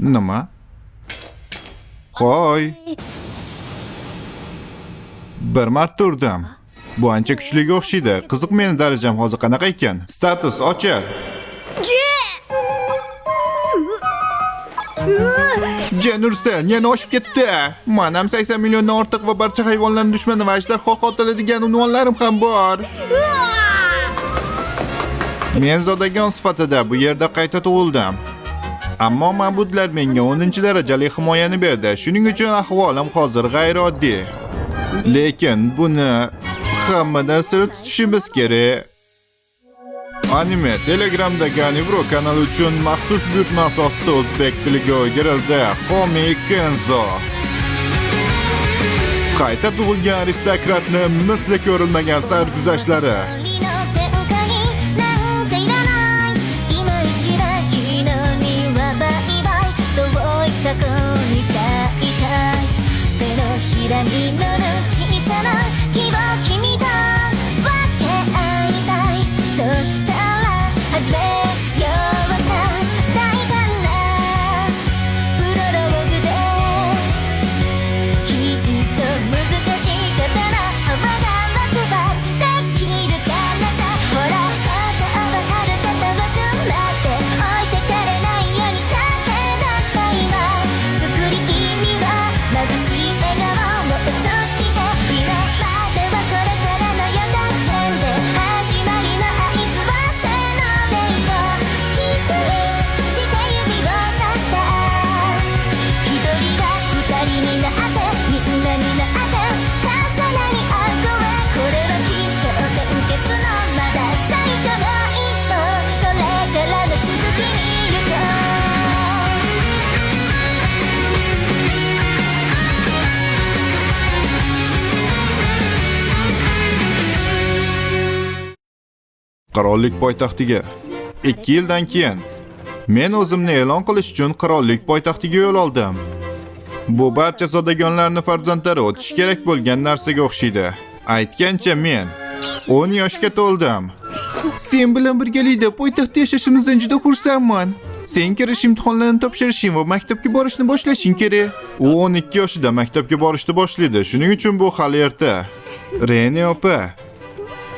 Nima? Qo'y. Bir marta urdim. Bu ancha kuchliga o'xshaydi. Qiziq, meni darajam hozir qanaqa ekan? Status ochil. Jenursen yana oshib ketdi. Manam 80 milliondan ortiq va barcha hayvonlarning dushmani va ajdarho qotili degan unvonlarim ham bor. Men zodagon sifatida bu yerda qayta tug'ildim. Ammo ma'budlar menga 10-darajali himoyani berdi. Shuning uchun ahvolim hozir g'ayrioddiy. Lekin buni hammadan sir tutishimiz kerak. Anime Telegramdagi Anivro kanali uchun maxsus buyurtma asosida o'zbek tiliga o'girildi. Homi Kenzo. Qayta tug'ilgan aristokratni misli ko'rilmagan sarguzashtlari. の展開なんかいらない今一だ昨日にはバイバイ遠い過去にしちゃいたい手のひらに乗る小さな希望君と分け合いたいそしたら始めようか大胆なプロローグできっと難しかったら幅がワクワクできるからさほら想像は遥か遠くなって置いてかれないように駆け出した今スクリーンには眩しい笑顔を映して昨日まではこれからの予告編で始まりの合図はせのでよ期待して指をさした一人が二人になってみんなになって重なり合う声これは起承転結のまだ最初の一歩これからの続きに行こう。 Qirollik poytaxtiga. 2 yildan keyin men o'zimni e'lon qilish uchun qirollik poytaxtiga yo'l oldim. Bu barcha zodagonlarni farzandlari o'tishi kerak bo'lgan narsaga o'xshaydi. Aytgancha men 10 yoshga to'ldim. Sen bilan birgalikda poytaxtda yashashimizdan juda xursandman. Sen kirish imtihonlarini topshirishing va maktabga borishni boshlashing kerak. U 12 yoshida maktabga borishni boshlaydi. Shuning uchun bu hali erta. Rene opa,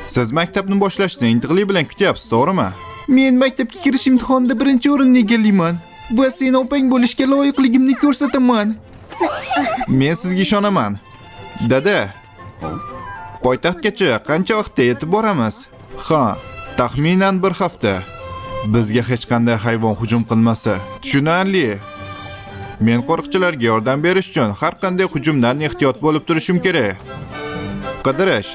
siz maktabni boshlashni intiqlik bilan kutyapsiz, to'g'rimi? Men maktabga kirish imtihonida birinchi o'rinni egallayman va sen opang bo'lishga loyiqligimni ko'rsataman. Men sizga ishonaman. Dada, poytaxtgacha qancha vaqtda yetib boramiz? Ha, taxminan bir hafta. Bizga hech qanday hayvon hujum qilmasa. Tushunarli. Men qo'riqchilarga yordam berish uchun har qanday hujumdan ehtiyot bo'lib turishim kerak. Qidirish.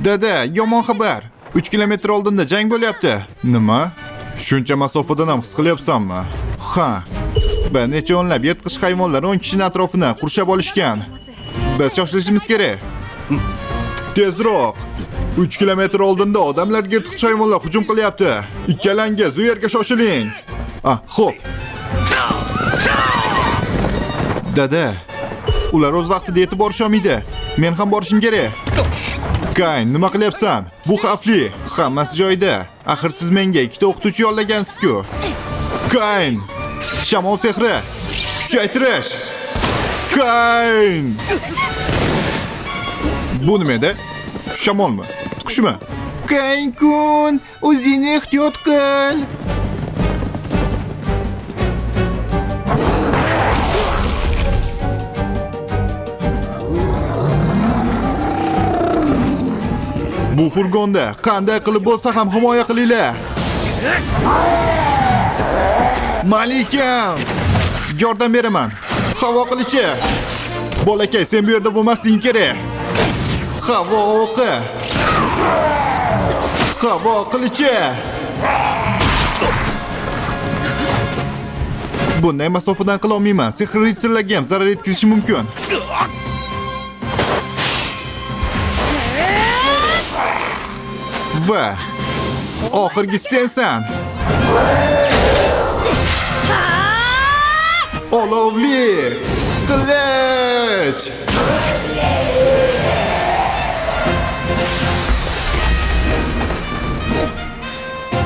Dada, yomon xabar. 3 kilometr oldinda jang bo'lyapti. Nima? Shuncha masofadan ham his qilyapsanmi? Ha. Bir necha o'nlab yirtqich hayvonlar 10 kishini atrofini qurshab olishgan. Biz shoshilishimiz kerak. Tezroq. 3 kilometr oldinda odamlarga yirtqich hayvonlar hujum qilyapti. Ikkalangiz u yerga shoshiling. Ah, xo'p. Dada, ular o'z vaqtida yetib borisholmaydi. Men ham borishim kerak. Kayn, nima qilyapsan? Bu xavfli. Hammasi joyida. Axir siz menga ikkita o'qituvchi yollagansiz-ku. Kayn! Shamol sehri. Kuchaytirish. Kayn! Bu nima edi? Shamolmi? Qushmi? Kayn kun, o'zingni ehtiyot qil. Bu furgonda qanday qilib bo'lsa ham himoya qilinglar. Malikam! Yordam beraman. Havo qilichi. Bolakay, sen bu yerda bo'lmasliging kerak. Havo o'qi. Havo qilichi. Bunday masofadan qila olmayman. Sehr ritsarlarga ham zarar yetkazishi mumkin. Va oxirgi sensan. Olovli qilich.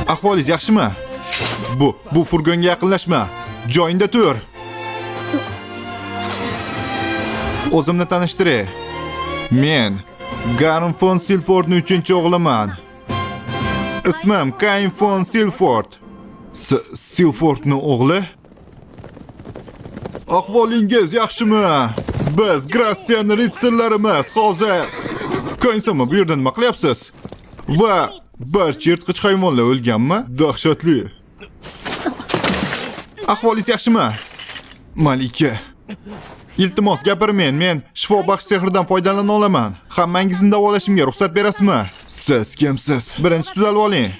Ahvolingiz yaxshimi? Bu furgonga yaqinlashma. Joyingda tur. O'zimni tanishtiray. Men Garm fon Silfordning 3-o'g'liman. Ismim Kain fon Silford. Silfordning o'g'li? Ahvolingiz yaxshimi? Biz Grassian ritsarlarimiz hozir. Kainsama, bu yerda nima qilyapsiz? Va barcha yirtqich hayvonlar o'lganmi? Dahshatli. Ahvolingiz yaxshimi? Malika. Iltimos gapirmang, men shifobaxsh sehrdan foydalana olaman. Hammangizni davolashimga ruxsat berasizmi? Siz kimsiz? Birinchi tuzalib oling.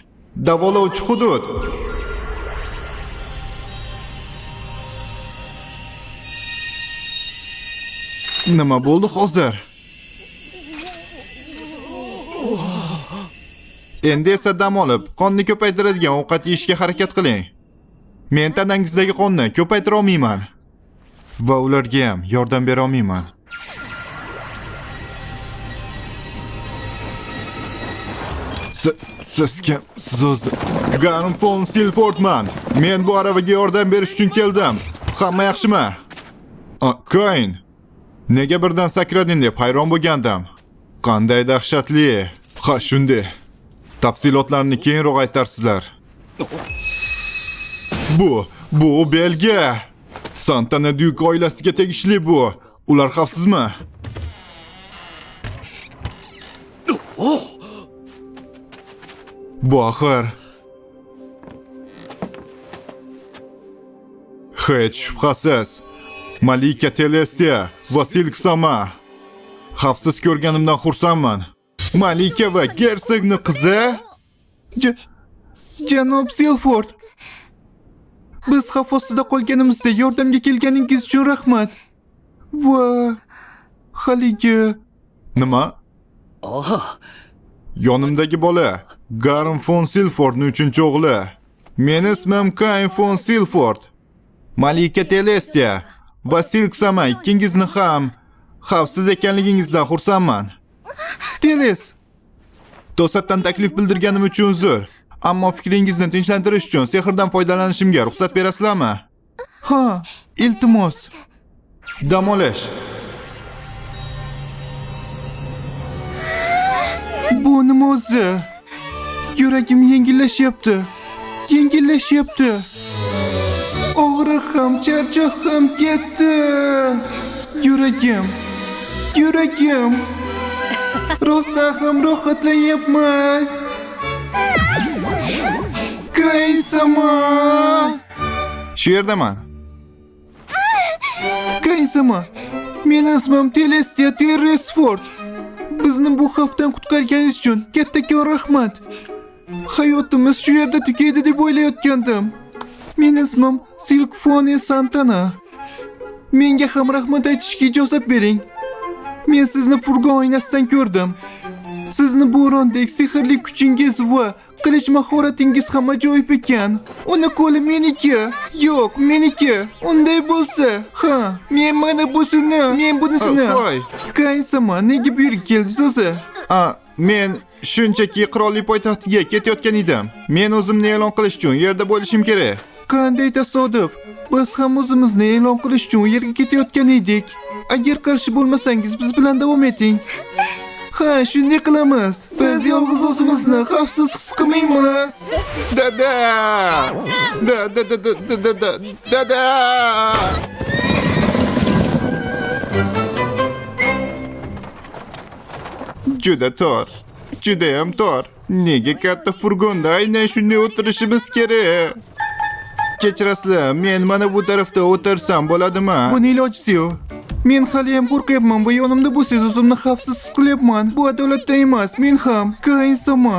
Davolovchi hudud. Nima bo'ldi hozir? Endi esa dam olib, qonni ko'paytiradigan ovqat yeyishga harakat qiling. Men tanangizdagi qonni ko'paytira olmayman. Va ularga ham yordam bera olmayman. Siz kim? Siz o'zi Garm fon Silfordman. Men bu aravaga yordam berish uchun keldim. Hamma yaxshimi? Kain. Nega birdan sakrading deb hayron bo'lgandim. Qanday dahshatli. Ha, shunday. Tafsilotlarni keyinroq aytarsizlar. Bu belgi. Santana Dyuk oilasiga tegishli bu. Ular xavfsizmi? Bu axir. Hech shubhasiz. Malika Telestia va Silksama. Xavfsiz ko'rganimdan xursandman. Malika va gersogni qizi? Janob Silford. Biz xavf ostida qolganimizda yordamga kelganingiz uchun rahmat. Va haligi nima? Yonimdagi bola Garm fon Silfordning 3-o'g'li. Meni ismim Kain fon Silford. Malika Telestia va Silksama ikkingizni ham xavfsiz ekanligingizdan xursandman. Teles. To'satdan taklif bildirganim uchun uzr. Ammo fikringizni tinchlantirish uchun sehrdan foydalanishimga ruxsat berasizlarmi? Ha, iltimos. Dam olish. Bu nima o'zi? Yuragim yengillashyapti. Yengillashyapti. Og'riq ham, charchoq ham ketdi. Yuragim. Yuragim. Rostdan ham rohatlanyapmiz. Kaysama. Shu yerdaman. Kaysama. Meni ismim Telestia Terresford. Bizni bu xavfdan qutqarganingiz uchun kattakon rahmat. Hayotimiz shu yerda tugaydi deb o'ylayotgandim. Meni ismim Silkfone Santana. Menga ham rahmat aytishga ijozat bering. Men sizni furgon oynasidan ko'rdim. Sizni bo'rondek sehrli kuchingiz va qilich mahoratingiz ham ajoyib ekan. Uni qo'li meniki. Yo'q, meniki. Unday bo'lsa, ha, men mana busini, men bunisini. Voy. Kaysama, nega bu yerga keldingiz o'zi? Men shunchaki qirollik poytaxtiga ketayotgan edim. Men o'zimni e'lon qilish uchun yerda bo'lishim kerak. Qanday tasodif. Biz ham o'zimizni e'lon qilish uchun u yerga ketayotgan edik. Agar qarshi bo'lmasangiz biz bilan davom eting. Ha, shunday qilamiz. Biz yolg'iz o'zimizni xavfsiz his qilmaymiz. Dada! Da da da da da da dada! Juda tor. Judayam tor. Nega katta furgonda aynan shunday o'tirishimiz kerak? Kechirasizlar, men mana bu tarafda o'tirsam bo'ladimi? Buni ilojisi yo'q. Men hali ham qo'rqyapman va yonimda bo'lsangiz o'zimni xavfsiz his qilyapman. Bu adolatdan emas, men ham Kainsama.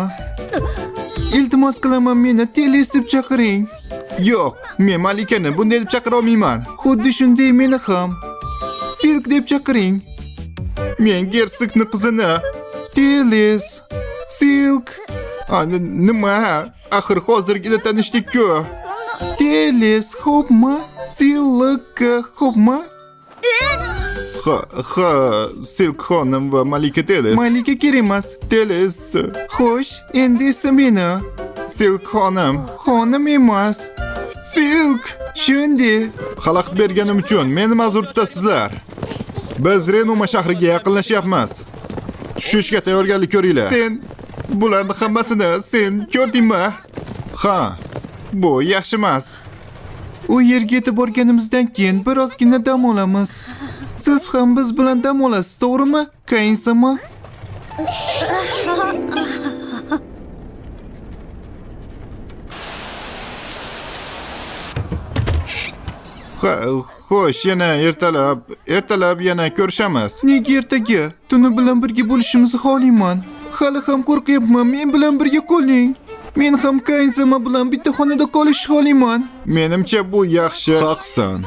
Iltimos qilaman, meni Teles deb chaqiring. Yo'q, men Malikani bunday deb chaqira olmayman. Xuddi shunday meni ham Silk deb chaqiring. Men gersogni qizini. Teles. Silk. Nima? Axir hozirgina tanishdik-ku. Teles, xo'pmi? Silk, xo'pmi? Ha, ha, Silk xonim va Malika Teles. Malika kerak emas. Teles. Xo'sh, endi esa meni Silk xonim, xonim emas. Silk, shunday. Xalaqit berganim uchun meni ma'zur tutasizlar. Biz Renuma shahriga yaqinlashyapmiz. Tushishga tayyorgarlik ko'ringlar. Sen bularni hammasini sen ko'rdingmi? Ha, bu yaxshi emas. U yerga yetib borganimizdan keyin birozgina dam olamiz. Siz ham biz bilan dam olasiz, to'g'rimi, Kainsama? Ha, xo'sh, yana ertalab yana ko'rishamiz. Nega ertaga? Tuni bilan birga bo'lishimizni xohlayman. Hali ham qo'rqyapman, men bilan birga qoling. Men ham Kainsama bilan bitta xonada qolishni xohlayman. Menimcha bu yaxshi. Haqsan.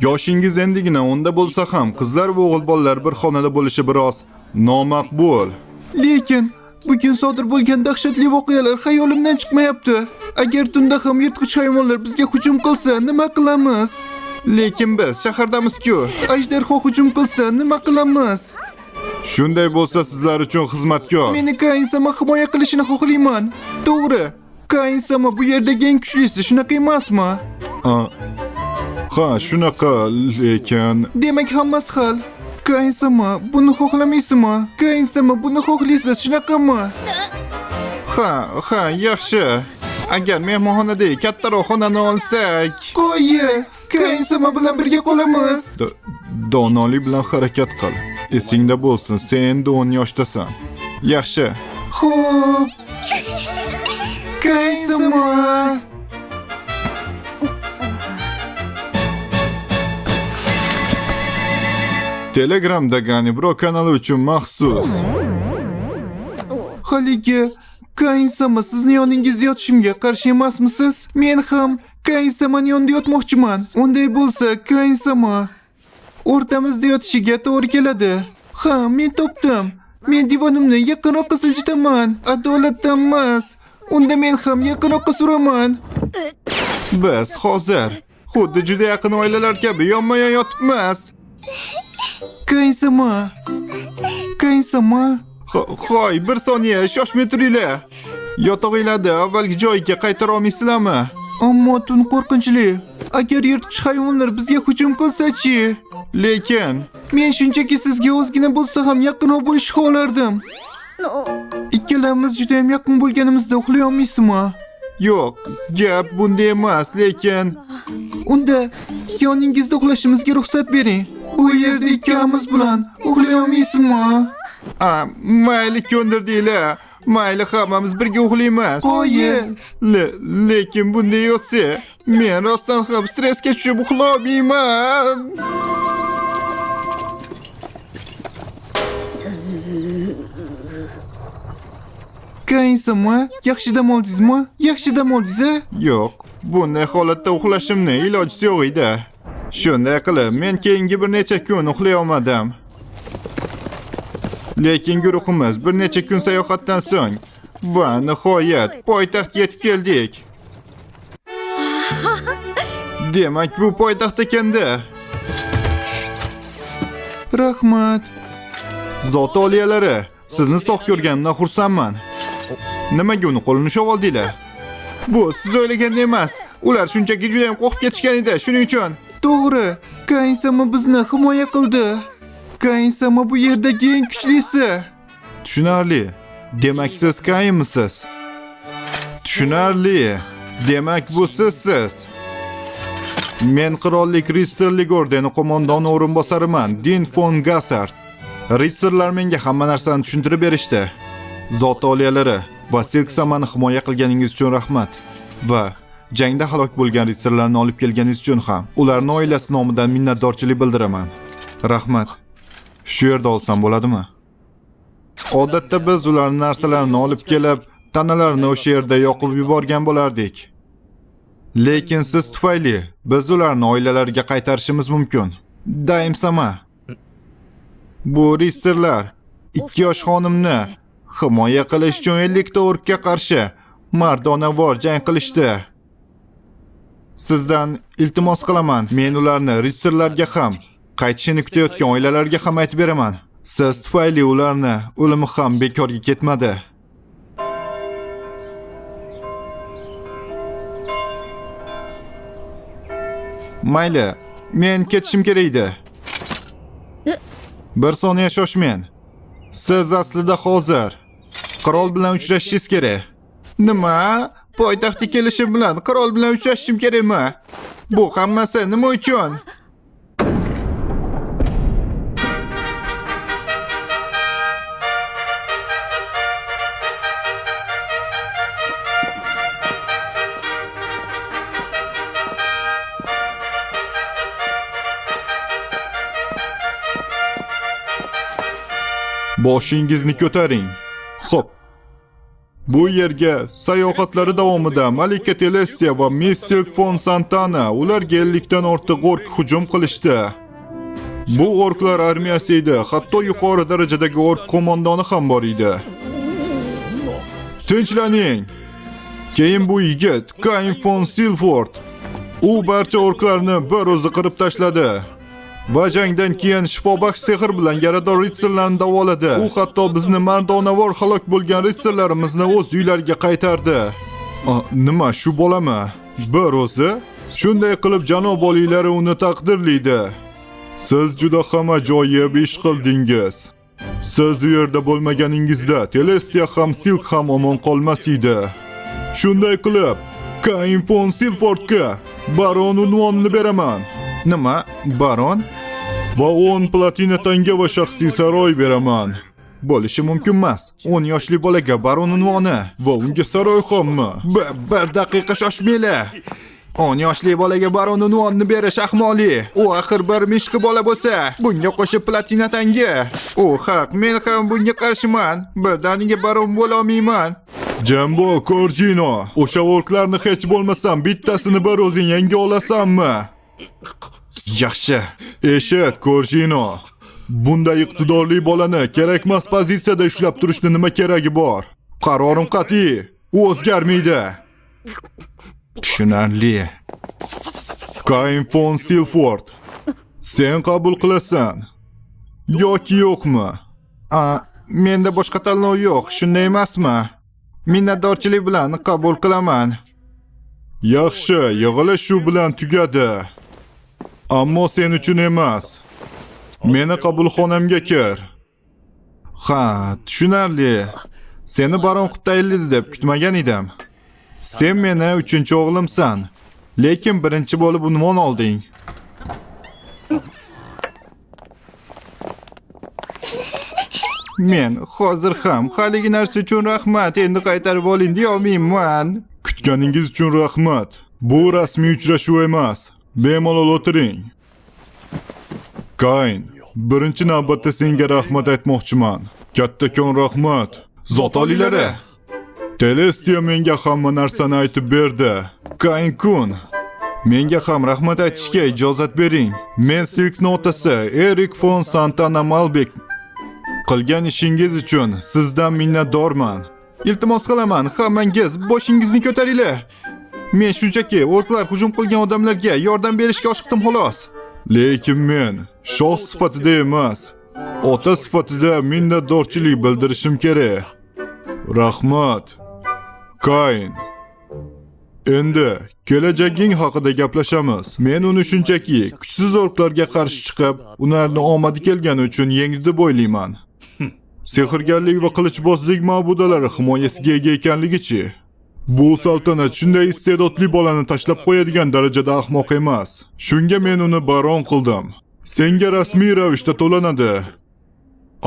Yoshingiz endigina 10da bo'lsa ham qizlar va o'g'il bolalar bir xonada bo'lishi biroz nomaqbul. Lekin bugun sodir bo'lgan dahshatli voqealar xayolimdan chiqmayapti. Agar tunda ham yirtqich hayvonlar bizga hujum qilsa, nima qilamiz? Lekin biz shahardamiz-ku. Ajdarho hujum qilsa, nima qilamiz? Shunday bo'lsa sizlar uchun xizmatkor. Meni Kainsama himoya qilishini xohlayman. To'g'ri. Kainsama bu yerdagi eng kuchlisi, shunaqa emasmi? A, Ha, shunaqa, lekin Demak, hammasi hal. Kainsama, buni xohlamaysizmi? Kainsama, buni xohlaysiz, shunaqami? ha, ha, yaxshi. Agar mehmonxonadagi kattaroq xonani olsak, Qo'yi, Kainsama bilan birga qolamiz. Donolik bilan harakat qil. Esingda bo'lsin, sen endi 10 yoshdasan. Yaxshi. Xo'p. Kainsama. Telegramda Ganibro kanali uchun maxsus. Haligi Kainsama sizni yoningizda yotishimga qarshi emasmisiz? Men ham Kainsamani yonida yotmoqchiman. Unday bo'lsa, Kainsama o'rtamizda yotishiga to'g'ri keladi. Ha, men topdim. Men divanimni yaqinroqqa siljitaman. Adolatdan emas. Unda men ham yaqinroqqa suraman. Biz hozir xuddi juda yaqin oilalar kabi yonma-yon yotibmiz. Kainsama. Kainsama. Hoy, bir soniya, shoshmay turinglar. Yotog'inglarni avvalgi joyiga qaytara olmaysizlarmi? Ammo tun qo'rqinchli. Agar yirtqich hayvonlar bizga hujum qilsa-chi? Lekin Men shunchaki sizga ozgina bo'lsa ham yaqinroq bo'lishni xohlardim. Ikkalamiz juda ham yaqin bo'lganimizda uxlay olmaysizmi? yo'q, gap bunda emas, lekin Unda yoningizda uxlashimizga ruxsat bering. Bu yerda ikkalamiz bilan uxlay olmaysizmi? A, mayli ko'ndirdinglar. Mayli hammamiz birga uxlaymiz. Qoyil. Lekin bunday yotsa, men rostdan ham stressga tushib uxlolmayman. Kainsama, yaxshi dam oldingizmi? Yaxshi dam oldingiz a? Yo'q, bunday holatda uxlashimni ilojisi yo'q edi. Shunday qilib, men keyingi bir necha kun uxlay olmadim. Lekin guruhimiz bir necha kun sayohatdan so'ng va nihoyat poytaxtga yetib keldik. Demak, bu poytaxt ekanda. Rahmat. Zoti oliyalari, sizni sog' ko'rganimdan xursandman. Nimaga uni qo'lini ushlab oldinglar? Bu siz o'ylagandek emas. Ular shunchaki juda ham qo'rqib ketishgan edi, shuning uchun. To'g'ri, Kainsama bizni himoya qildi. Kainsama bu yerdagi eng kuchlisi. Tushunarli. Demak, siz Kainmisiz? Tushunarli. Demak, bu sizsiz. Men qirollik ritsarlik ordeni qo'mondoni o'rinbosariman, Din fon Gassard. Ritsarlar menga hamma narsani tushuntirib berishdi. Zoti oliyalari va Silksamani himoya qilganingiz uchun rahmat. Va jangda halok bo'lgan ritsarlarni olib kelganingiz uchun ham ularning oilasi nomidan minnatdorchilik bildiraman. Rahmat. Shu yerda olsam bo'ladimi? Odatda biz ularning narsalarini olib kelib, tanalarini o'sha yerda yoqib yuborgan bo'lardik. Lekin siz tufayli biz ularni oilalariga qaytarishimiz mumkin. Daimsama. Bu ritsarlar ikki yosh xonimni himoya qilish uchun 50 ta o'rkka qarshi mardonavor jang qilishdi. Sizdan iltimos qilaman, men ularni ritsarlarga ham, qaytishini kutayotgan oilalarga ham aytib beraman. Siz tufayli ularni o'limi ham bekorga ketmadi. Mayli, men ketishim kerak edi. Bir soniya shoshmang. Siz aslida hozir qirol bilan uchrashishingiz kerak. Nima? Poytaxtga kelishim bilan qirol bilan uchrashishim kerakmi? Bu hammasi nima uchun? Boshingizni ko'taring. Xo'p. Bu yerga sayohatlari davomida Malika Telestia va Miss Silk fon Santana ularga 50 dan ortiq ork hujum qilishdi. Bu orklar armiyasi edi, hatto yuqori darajadagi ork qo'mondoni ham bor edi. Tinchlaning. Keyin bu yigit Kain fon Silford. U barcha orklarni bir o'zi qirib tashladi. Va jangdan keyin shifobaxsh sehr bilan yarador ritsarlarni davoladi. U hatto bizni mardonavor halok bo'lgan ritsarlarimizni o'z uylariga qaytardi. Nima shu bolami? Bir o'zi? Shunday qilib janob oliylari uni taqdirlaydi. Siz juda ham ajoyib ish qildingiz. Siz u yerda bo'lmaganingizda Telestia ham Silk ham omon qolmas edi. Shunday qilib, Kain fon Silfordga baron unvonini beraman. Nima? Baron? Va 10 platina tanga va shaxsiy saroy beraman. Bo'lishi mumkin emas. 10 yoshli bolaga baron unvoni va unga saroy hammi? Bir daqiqa shoshmanglar. 10 yoshli bolaga baron unvonini berish ahmoqlik. U axir bir mishqi bola bo'lsa, bunga qo'shib platina tanga. U haq, men ham bunga qarshiman. Birdaniga baron bo'la olmayman. Jambo Korjino, o'sha orklarni hech bo'lmasam bittasini bir o'zing yenga olasanmi? Yaxshi. Eshit, Korjino. Bunday iqtidorli bolani kerakmas pozitsiyada ushlab turishni nima keragi bor? Qarorim qat'iy. U o'zgarmaydi. Tushunarli. Kain fon Silford. Sen qabul qilasan yoki yo'qmi? Menda boshqa tanlov yo'q, shunday emasmi? Minnatdorchilik bilan qabul qilaman. Yaxshi, yig'ilish shu bilan tugadi. Ammo sen uchun emas. Meni qabulxonamga kir. Ha, tushunarli. Seni baron qilib tayinlaydi deb kutmagan edim. Sen meni 3-o'g'limsan. Lekin birinchi bo'lib unvon olding. Men hozir ham haligi narsa uchun rahmat, endi qaytarib oling deya olmayman. Kutganingiz uchun rahmat. Bu rasmiy uchrashuv emas. Bemalol o'tiring. Kain, birinchi navbatda senga rahmat aytmoqchiman. Kattakon rahmat. Zot oliylari. Telestia menga hamma narsani aytib berdi. Kain kun, menga ham rahmat aytishga ijozat bering. Men Silkni otasi Erik fon Santana Malbek. Qilgan ishingiz uchun sizdan minnatdorman. Iltimos qilaman, hammangiz boshingizni ko'taringlar. Men shunchaki orklar hujum qilgan odamlarga yordam berishga oshiqdim xolos. Lekin men shoh sifatida emas, ota sifatida minnatdorchilik bildirishim kerak. Rahmat. Kain. Endi kelajaging haqida gaplashamiz. Men uni shunchaki kuchsiz orklarga qarshi chiqib, ularni omadi kelgani uchun yengdi deb o'ylayman. Sehrgarlik va qilichbozlik ma'budalari himoyasiga ega ekanligichi? Bu saltanat shunday iste'dodli bolani tashlab qo'yadigan darajada ahmoq emas. Shunga men uni baron qildim. Senga rasmiy ravishda to'lanadi.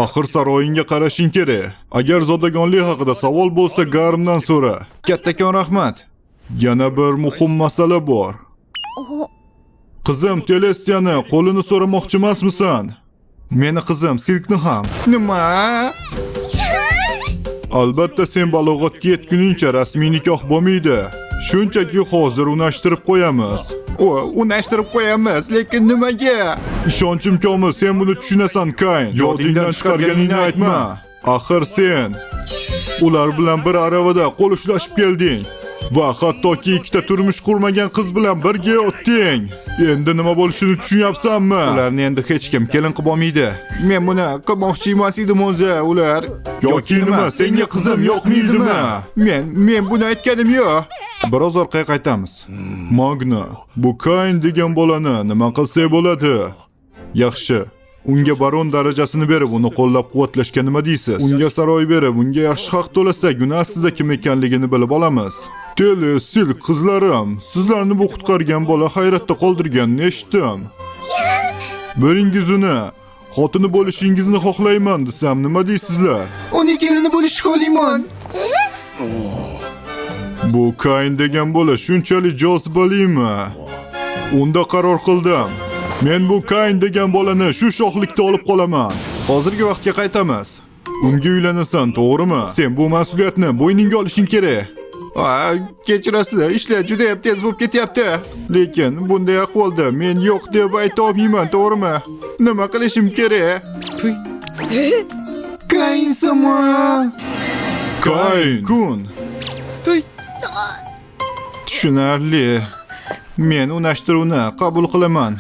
Axir saroyingga qarashing kerak. Agar zodagonlik haqida savol bo'lsa, Garmdan so'ra. Kattakon rahmat. Yana bir muhim masala bor. Qizim Telestiani qo'lini so'ramoqchi emasmisan? Meni qizim Silkni ham. Nima? Albatta sen balog'atga yetguningcha rasmiy nikoh bo'lmaydi. Shunchaki hozir unashtirib qo'yamiz. Unashtirib qo'yamiz, lekin nimaga? Ishonchim komil, sen buni tushunasan, Kain. Yodingdan chiqarganingni aytma. Axir sen ular bilan bir aravada qo'l ushlashib kelding. Va hattoki ikkita turmush qurmagan qiz bilan birga yotding. Endi nima bo'lishini tushunyapsanmi? Ularni endi hech kim kelin qilib olmaydi. Men buni qilmoqchi emas edim o'zi, ular. Yoki nima, senga qizim yoqmaydimi? Men buni aytganim yo'q. Biroz orqaga qaytamiz. Magna, bu Kain degan bolani nima qilsak bo'ladi? Yaxshi. Unga baron darajasini berib, uni qo'llab-quvvatlashga nima deysiz? Unga saroy berib, unga yaxshi haq to'lasak, uni aslida kim ekanligini bilib olamiz. Tele, Silk qizlarim, sizlarni bu qutqargan bola hayratda qoldirganini eshitdim. Biringiz uni xotini bo'lishingizni xohlayman desam, nima deysizlar? Uning kelini bo'lishni xohlayman. Bu Kain degan bola shunchalik jozibalimi? Unda qaror qildim. Men bu Kain degan bolani shu shohlikda olib qolaman. Hozirgi vaqtga qaytamiz. Unga uylanasan, to'g'rimi? Sen bu mas'uliyatni bo'yningga olishing kerak. A, kechirasizlar, ishlar juda ham tez bo'lib ketyapti. Lekin bunday ahvolda men yo'q deb ayta olmayman, to'g'rimi? Nima qilishim kerak? Kain-sama. Kain kun. Tushunarli. Men unashtiruvni qabul qilaman.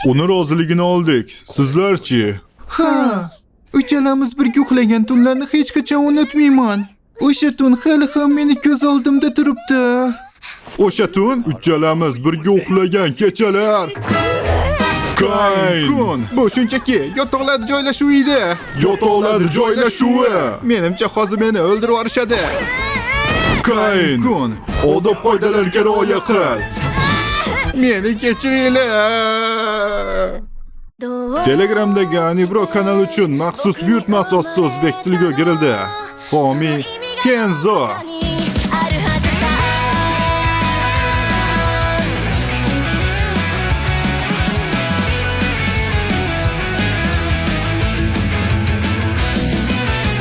Uni roziligini oldik. Sizlarchi? Ha, uchalamiz birga uxlagan tunlarni hech qachon unutmayman. O'sha tun hali ham meni ko'z oldimda turibdi. O'sha tun uchalamiz birga uxlagan kechalar. Kain. Kun, bu shunchaki yotoqlar joylashuvi edi. Yotoqlar joylashuvi. Menimcha hozir meni o'ldirib yuborishadi. Kain. Kun, Odob qoidalariga rioya qil. meni kechiringlar. Telegramdagi Anibro kanali uchun maxsus buyurtma asosida o'zbek tiliga o'girildi. Xomiy Kenzo. あるはずさ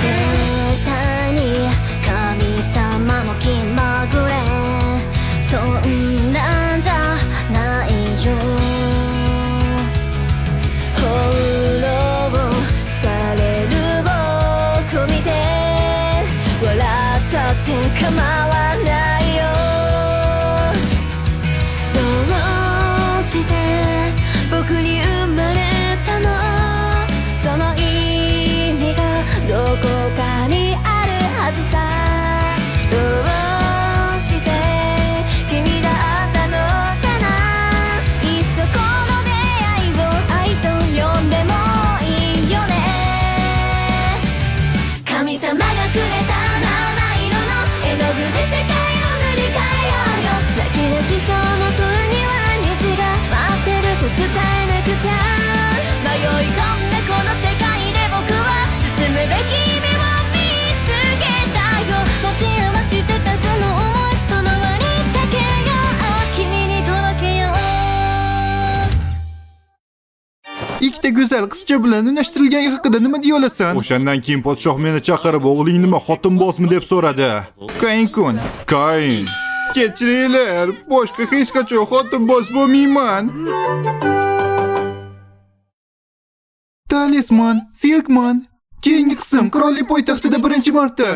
絶対に神様も気まぐれそんなんじゃないよ放浪される僕を見て笑ったって構わないよどうして僕に生まれたのその意味がどこかにあるはずさどうして君だったのかないっそこの出会いを愛と呼んでもいいよね神様がくれた七色の絵の具で世界を塗り替えようよ泣き出しそうな空には虹が待ってると伝えなくちゃ迷い込んだこの世界で僕は進むべき意味を見つけたよ持て余してたその想いその割りだけが君に届けよう Ikkita go'zal qizcha bilan unashtirilgani haqida nima deya olasan? O'shandan keyin podshoh meni chaqirib, o'g'ling nima xotinbozmi deb so'radi. Kain kun. Kain. Kechiringlar, boshqa hech qachon xotinboz bo'lmayman. Talisman, Silkman. Keyingi qism qirollik poytaxtida birinchi marta.